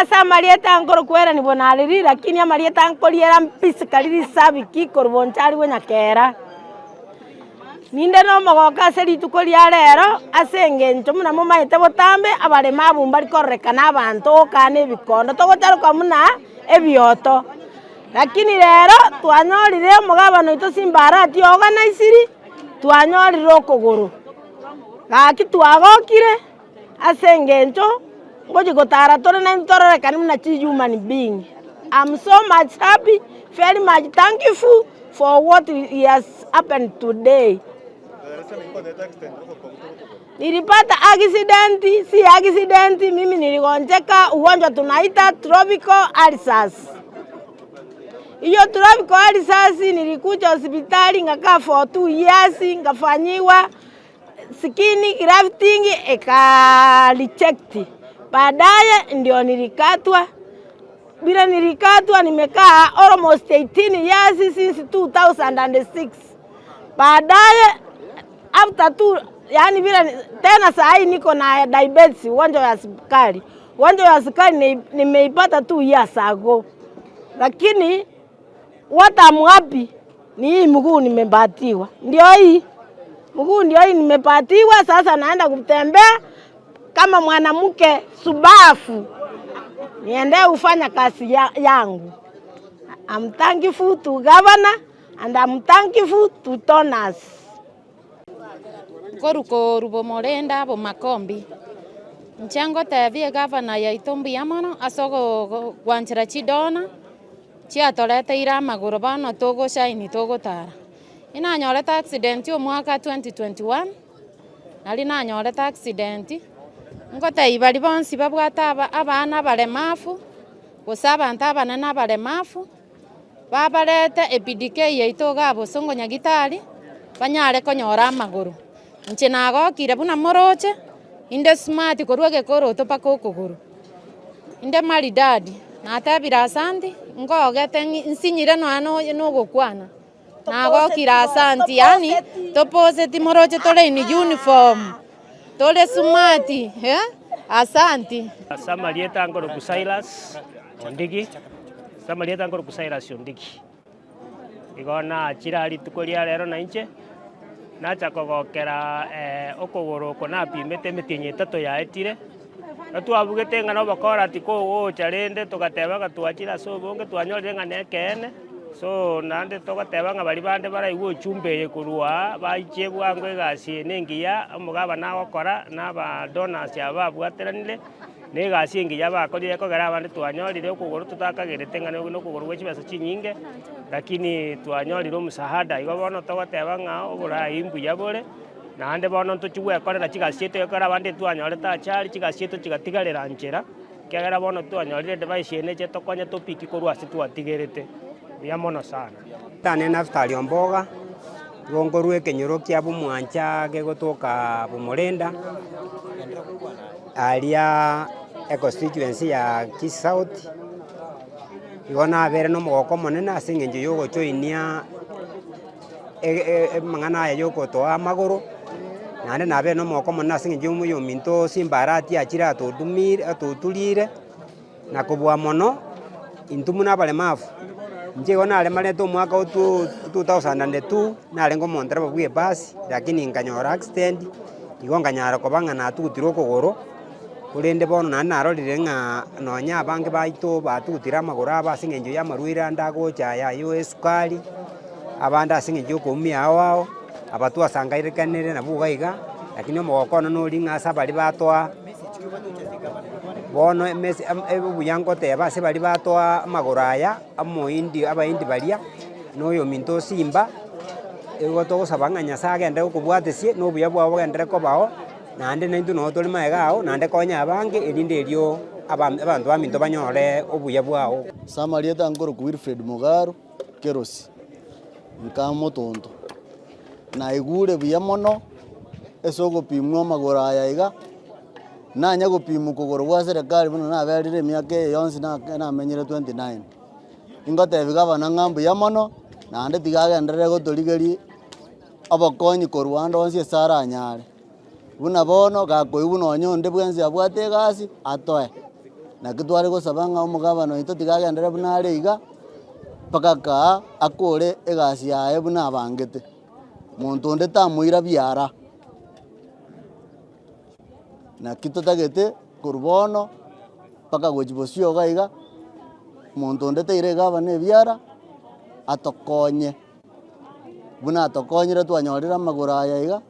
Ase amarieta nkorokweranigwa nariri, lakini amarieta nkoriera mpisikari risabiki korwa bonchari bwa nyakera. Ninde nomogoko ase rituko ria rero, ase engencho buna momaete botambe abaremabu mbari kororekana abanto gokana ebikondo, togocharoka buna ebioto. Lakini rero twanyorire omogabana oito Simba Arati oorganisiri, twanyorire okogoro. Gaki twagokire ase engencho ngochia gotara tore naintwe tororekane buna chi human being. I'm so much happy, very much thankful for what has happened today. Nilipata accident, si accident, mimi niligonjeka ugonjwa tunaita tropical ulcers. Hiyo tropical ulcers nilikuja hospitali ngakaa for 2 years ngafanyiwa skin grafting eka reject. Baadaye ndio nilikatwa bila nilikatwa nimekaa almost 18 years since 2006. Baadaye after two, yani bila tena saa hii niko na diabetes, ugonjwa ya sukari. Ugonjwa ya sukari nimeipata 2 years ago, lakini what I'm happy ni hii mguu nimepatiwa, ndio hii mguu ndio hii nimepatiwa. Sasa naenda kutembea kama mwanamke subafu, niende ufanya kazi ya, yangu. I'm thankful to governor and I'm thankful to donors. Nkoru korwa bomorenda bomakombi, inche ngotebia egavana yaito mbuya mono ase ogogwanchera chidona, chiatoreteire amagoro bono togoshaini togotara. Inanyorete accident omwaka 2021, nari nanyorete accident, ngotebia baria bonsi babwate aba abana abaremafu, gose abanto abanene abaremafu. Babarete EPDK yaito iga bosongo Nyagitari, banyare konyora amagoro. Inche nagokire buna moroche, inde smart korwa egekoroto mpaka okogoro. Inde maridadi, natebire asanti, ngogete ng'i nsinyire nonya nonya na ogokwana, nagokire asanti yaani toposeti moroche tore in uniform, tore smart eh, asanti. Ase amarieta nkorokwa Silas Ondigi, ase amarieta nkorokwa Silas Ondigi. Igo nachire aa rituko ria rero na inche, nacha kogokera okogoro oko napimete emetienyi etato yaetire, na twabugete ng'a na obokora tikogocha rende togateba ng'a twachire ase obonge twanyorire ng'a na ekeene, so naende togoteba ng'a baria bande baraigwe ochumbe eye korwa aa, baiche bwango egasi eye na engiya, omogabana agokora, na aba donors aba babwateranire. Na egasi engiya bakorire ekogera abande twanyorire okogoro totakagerete ng'a na okogoro gwe chibesa chinyinge, lakini twanyorire omusaada. Igo bono togoteba ng'a oborai mbuya bore, naende bono ntochi gwekorera chigasi chiaito ekero abande ntwanyorete achari, chigasi chiaito chigatigarera nchera, ekiagera bono twanyorire edevice eye neche tokonye topiki korwa ase twatigerete. Mbuya mono sana. Tane Naftali Omboga, igo nkorwa ekenyoro kia Bomwancha kegotoka Bomorenda. Aria econstituency ya Kisii South, igo nabere na omogoko omonene ase eng'encho ya ogojoinia amang'ana aya ya ogotoa amagoro, naende nabere na omogoko omonene ase eng'encho ya oyominto Simba Arati achire atodumire atoturire, na kobua mono, intwe buna abaremafu, inche igo naremarete omwaka o two 2002, narenge omontereba bwa ebasi, lakini nkanyora accident. Igo nkanyara koba ng'a natugutire okogoro, korende bono naende narorire ng'a nonya abange baito batugutire amagoro abo ase eng'encho ya amarwaire ande agocha aya ayo esukari, abande ase eng'encho ya okoumia ao ao, aba twasangairekanire nabwo iga iga, lakini omogoko one noria ng'a ase abaria batoa bono emesi obuya ngoteba ase baria batoa amagoro aya, omoindi abaindi baria, na oyominto osimba. Igo togosaba ng'a Nyasae agende gokobwatesie, na obuya bwao bogenderere kobao, naende naintwe noo tore magega ao, naende konya abange, erinde erio aba abanto baminto banyore obuya bwao. Ase amarieta nkorokwa Wilfred Mugaru Kerosi, nka motonto. Naigure buya mono ase ogopimwa amagoro aya iga, nanya gopimwa kogoro gwa serikali buna naberire emiaka eye yonsi namenyire 29. Ingotebi gavana ng'a mbuya mono, naende tiga agenderere gotorigeria obokonyi korwa ande onsi ase aranyare. Buna bono gakoigwa nonye onde bwensi abwate egasi, atoe. Naki tware gosaba ng'a omogabana oito tiga agenderere buna are iga, mpaka kaa akore egasi yaye buna abangete. Monto onde tamoira biara. Naki totagete korwa bono mpaka gochia bosio iga iga, monto onde taira egabana ebiara, atokonye. Buna atokonyire twanyorire amagoro aya iga,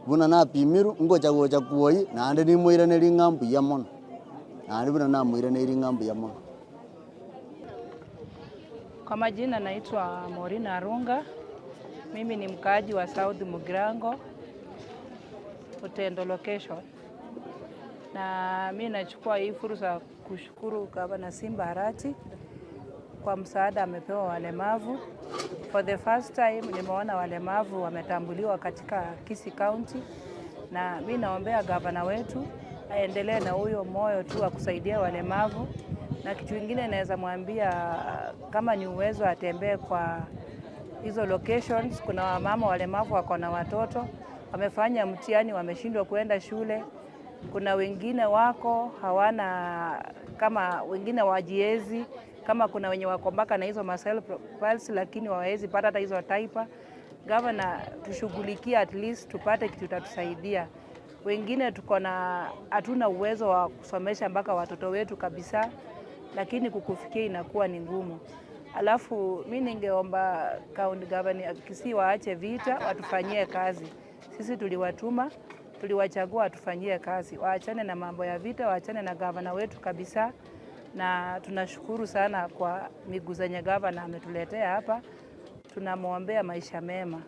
buna napimirwe, ngocha gocha kwoyi, naende nimoiranerie ng'a mbuya mono, naende buna namoiraneiri ng'a mbuya mono. Kwa majina naitwa Maureen Arunga, mimi ni mkaaji wa South Mugirango, Utendo location. Na mi nachukua hii fursa kushukuru Gavana Simba Arati kwa msaada amepewa walemavu. For the first time nimeona walemavu wametambuliwa katika Kisii County, na mi naombea gavana wetu aendelee na huyo moyo tu wa kusaidia walemavu, na kitu kingine naweza mwambia kama ni uwezo atembee kwa hizo locations. Kuna wamama walemavu wako na watoto wamefanya mtihani wameshindwa kuenda shule. Kuna wengine wako hawana kama wengine wajiezi, kama kuna wenye wako mpaka na hizo muscle palsy, lakini hawawezi pata hata hizo taipa. Gavana, tushughulikie at least tupate kitu itatusaidia. Wengine tuko na hatuna uwezo wa kusomesha mpaka watoto wetu kabisa, lakini kukufikia inakuwa ni ngumu. Alafu mi ningeomba county governor Kisii waache vita, watufanyie kazi. Sisi tuliwatuma, tuliwachagua watufanyie kazi, waachane na mambo ya vita, waachane na gavana wetu kabisa. Na tunashukuru sana kwa miguu zenye gavana ametuletea hapa, tunamwombea maisha mema.